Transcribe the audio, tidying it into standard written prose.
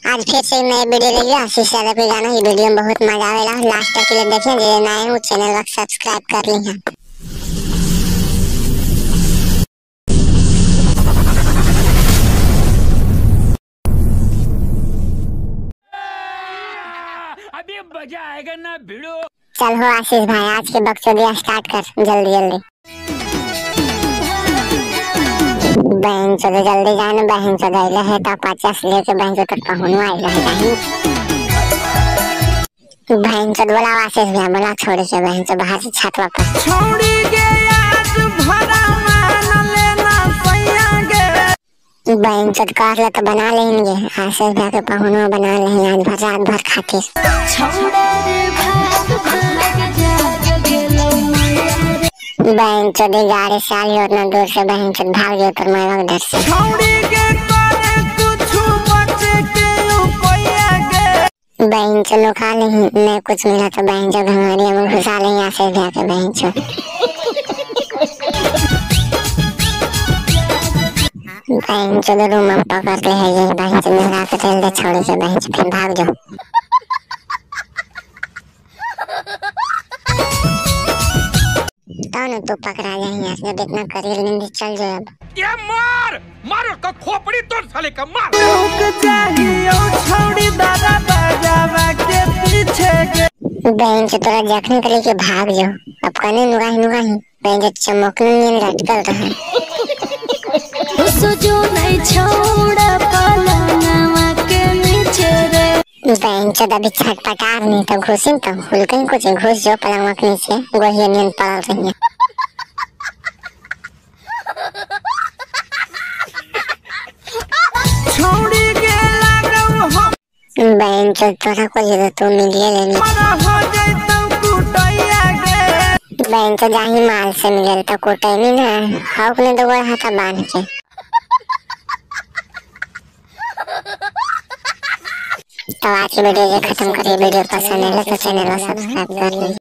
आज फिर से नए वीडियो ले लिया आशीष यादव के गाना। ये वीडियो में बहुत मजा आवेला, लास्ट तक के लिए देखिए। जे नए हो चैनल को सब्सक्राइब कर ली है। अभी मजा आएगा ना भिड़ो। चल हो आशीष भाई, आज के बकचोदिया स्टार्ट कर जल्दी जल्दी। बहन चोद जल्दी जाना, बहन चोद आइले है तो 50 लेके बहन चोद तोर पहुनवा आइले है जाही। बहन चोद बोला आशीष भैया बोला छोड़ के बहन चोद बाहर से छतवा पर छोड़ी गे आज भरा मान लेना सैया गे। बहन चोद कर ले तो बना लेंगे, आशीष भैया के पहुनवा बना लेंगे आज भर रात भर खातिर। बहन चोद 11 साल ही उतना दूर से बहन चोद भाग गयो तोर मायवा के डर से। छोड़ी गे करे कुछ बचे के उपाया गे। बहन चोद नुका नहीं नहीं कुछ मिला तो बहन चोद घंघरिया में घुसा लेंगे आशीष भैया के बहन चोद। बहन चोद रूम में पकड़ ले है ये बहन चोद नहरा के चल दे छोड़ के बहन चोद फिर भाग जाओ। तो तू पकड़ा जाए जब इतना करियर नींद चल जाए अब। ये मार मार उसका खोपड़ी तोड़ साले का मार। रुक जाहियो छोड़ी दादा बजावा के पीछे के। बहन से तोरा जखनी के लेके भाग जाओ अब कने नुगाही नुगाही बहन से चमकने नींद लटकल रहा। जो नहीं छोड़ा पलंगवा के नीचे रे। बहन चोद अभी छटपटा नहीं तो घुसी तो खुल कहीं कुछ घुस जो पलंगवा के नीचे गोहिया नींद पड़ल रही है। छोड़ी गे लागल हम बहन चोद तोरा को जे तू मिलिए लेनी। हो जैतौ कुटैया गे। बहन चोद जाही माल से मिलल तो कुटैनी ना हौक ने दो गोड़ हाथा बांध के। तो आज की वीडियो ये खत्म करिए। वीडियो पसंद आए तो चैनल को सब्सक्राइब कर लीजिए।